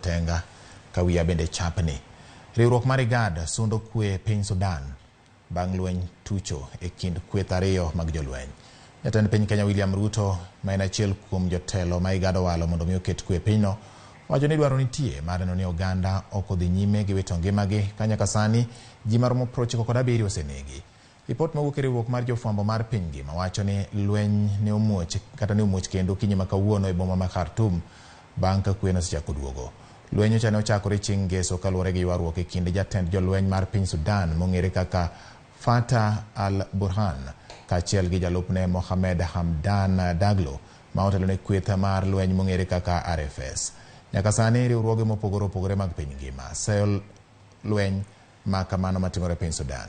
otenga ka wiya bende chapni. Riwruok mar IGAD sundo kwe e piny Sudan bang' lweny tucho e kind kweth ariyo mag jolweny. Jatend piny Kenya William Ruto, ma en achiel kuom jotelo ma IGAD owalo mondo mi oket kwe e pinyno, wacho ni dwaro nitie mar neno ni oganda ok odhi nyime gi wito ngimagi ka nyaka sani ji maromo 97 osenegi. Ripot mowuok e riwruok mar jofwambo mar piny ngima wacho ni lweny ne omuoch kata ne omuoch kendo okinyi ma kawuono e boma ma Khartoum bang' ka kwe nosechako duogo. Lweny nyocha ne ochakore chieng' Ngeso kaluwore gi ywaruok e kind jatend jolweny mar piny Sudan mong'ere kaka Fattah al-Burhan kaachiel gi jalupne Mohamed Hamdan Daglo ma otelo ne kweth mar lweny mong'ere kaka RFS. Nyaka sani riwruoge mopogore opogore mag piny ngima seyo lweny ma kamano matimore e piny Sudan.